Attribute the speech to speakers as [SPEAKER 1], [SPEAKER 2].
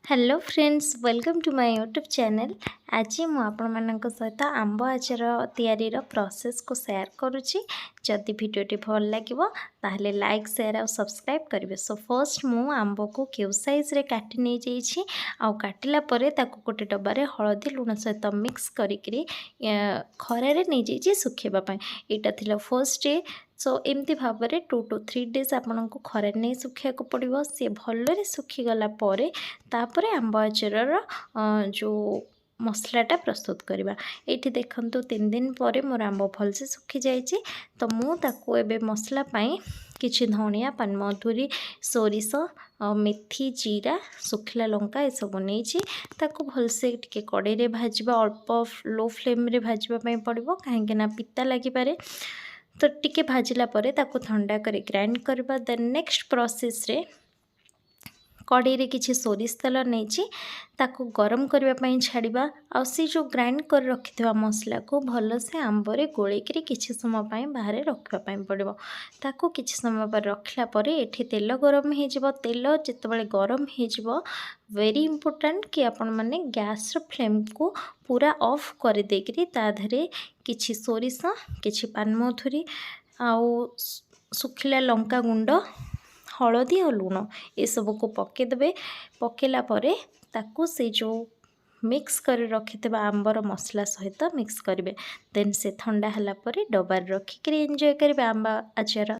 [SPEAKER 1] Hello friends, welcome to my YouTube channel. ଆଜି ମୁଁ ଆପଣମାନଙ୍କ ସହିତ ଆମ୍ବ ଆଚାର ତିଆରିର ପ୍ରୋସେସ୍କୁ ସେୟାର କରୁଛି। ଯଦି ଭିଡ଼ିଓଟି ଭଲ ଲାଗିବ, ତାହେଲେ ଲାଇକ୍, ସେୟାର ଆଉ ସବସ୍କ୍ରାଇବ୍ କରିବେ। ସୋ ଫର୍ଷ୍ଟ ମୁଁ ଆମ୍ବକୁ କ୍ୟୁବ୍ ସାଇଜ୍ରେ କାଟି ନେଇଯାଇଛି ଆଉ କାଟିଲା ପରେ ତାକୁ ଗୋଟେ ଡବାରେ ହଳଦୀ, ଲୁଣ ସହିତ ମିକ୍ସ କରିକିରି ଖରାରେ ନେଇଯାଇଛି ଶୁଖାଇବା ପାଇଁ। ଏଇଟା ଥିଲା ଫର୍ଷ୍ଟ ଡେ। ସୋ ଏମିତି ଭାବରେ 2 ଟୁ 3 ଡେଜ୍ ଆପଣଙ୍କୁ ଖରାରେ ନେଇ ଶୁଖାଇବାକୁ ପଡ଼ିବ। ସିଏ ଭଲରେ ଶୁଖିଗଲା ପରେ ତାପରେ ଆମ୍ବ ଆଚାରର ଯେଉଁ ମସଲାଟା ପ୍ରସ୍ତୁତ କରିବା। ଏଇଠି ଦେଖନ୍ତୁ, 3 ଦିନ ପରେ ମୋର ଆମ୍ବ ଭଲସେ ଶୁଖିଯାଇଛି। ତ ମୁଁ ତାକୁ ଏବେ ମସଲା ପାଇଁ କିଛି ଧଣିଆ, ପାନମଧୁରୀ, ସୋରିଷ, ମେଥି, ଜିରା, ଶୁଖିଲା ଲଙ୍କା ଏସବୁ ନେଇଛି। ତାକୁ ଭଲସେ ଟିକେ କଡ଼େଇରେ ଭାଜିବା। ଅଳ୍ପ ଲୋ ଫ୍ଲେମ୍ରେ ଭାଜିବା ପାଇଁ ପଡ଼ିବ, କାହିଁକିନା ପିତା ଲାଗିପାରେ। ତ ଟିକେ ଭାଜିଲା ପରେ ତାକୁ ଥଣ୍ଡା କରି ଗ୍ରାଇଣ୍ଡ କରିବା। ଦେନ୍ ନେକ୍ସଟ ପ୍ରୋସେସ୍ରେ କଡ଼େଇରେ କିଛି ସୋରିଷ ତେଲ ନେଇଛି। ତାକୁ ଗରମ କରିବା ପାଇଁ ଛାଡ଼ିବା ଆଉ ସେ ଯେଉଁ ଗ୍ରାଇଣ୍ଡ କରି ରଖିଥିବା ମସଲାକୁ ଭଲସେ ଆମ୍ବରେ ଗୋଳେଇକିରି କିଛି ସମୟ ପାଇଁ ବାହାରେ ରଖିବା ପାଇଁ ପଡ଼ିବ। ତାକୁ କିଛି ସମୟ ପରେ ରଖିଲା ପରେ ଏଠି ତେଲ ଗରମ ହେଇଯିବ। ତେଲ ଯେତେବେଳେ ଗରମ ହେଇଯିବ, ଭେରି ଇମ୍ପୋର୍ଟାଣ୍ଟ କି ଆପଣମାନେ ଗ୍ୟାସ୍ର ଫ୍ଲେମ୍କୁ ପୁରା ଅଫ୍ କରିଦେଇକିରି ତା ଦେହରେ କିଛି ସୋରିଷ, କିଛି ପାନମଧୁରୀ ଆଉ ଶୁଖିଲା ଲଙ୍କା ଗୁଣ୍ଡ, ହଳଦୀ ଆଉ ଲୁଣ ଏସବୁକୁ ପକାଇଦେବେ। ପକାଇଲା ପରେ ତାକୁ ସେ ଯେଉଁ ମିକ୍ସ କରି ରଖିଥିବା ଆମ୍ବର ମସଲା ସହିତ ମିକ୍ସ କରିବେ। ଦେନ୍ ସେ ଥଣ୍ଡା ହେଲା ପରେ ଡବାରେ ରଖିକିରି ଏନ୍ଜୟ କରିବେ ଆମ୍ବ ଆଚାର।